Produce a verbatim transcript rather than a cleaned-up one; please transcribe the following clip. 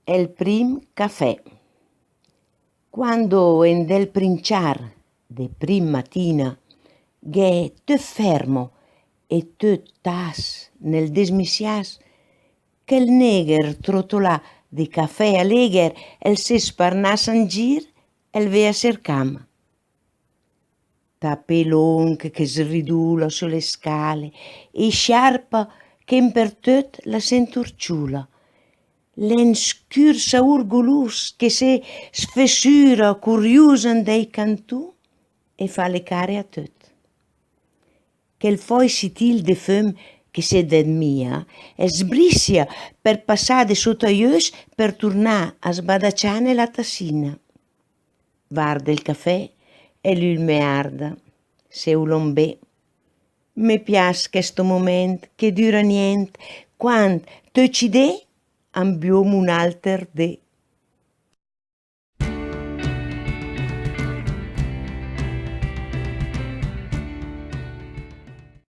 El prim cafè. Quando en del prim ciar de prim matina gh'è töt fermo e töt tas nel desmisiàs, chel négher trotolà de cafè alégher el se sparnàs an gir, el vé a sercàm. Tapé long che sridula sö le scale e sciarpa che 'mpertöt la s'enturciula. L'è 'n scür saur gulus che se sfessüra curius 'n dei cantù e fa le care a töt. Chel fòi sitil de föm che se dvèt mia, el sbrissia per passà de sota i ös per turnà a sbadaciàne la tassina. Varde el cafè e lü 'l me arda, se ulom bé. Me pias chesto moment che düra nient, quand töcc i dé an biom un alter dé.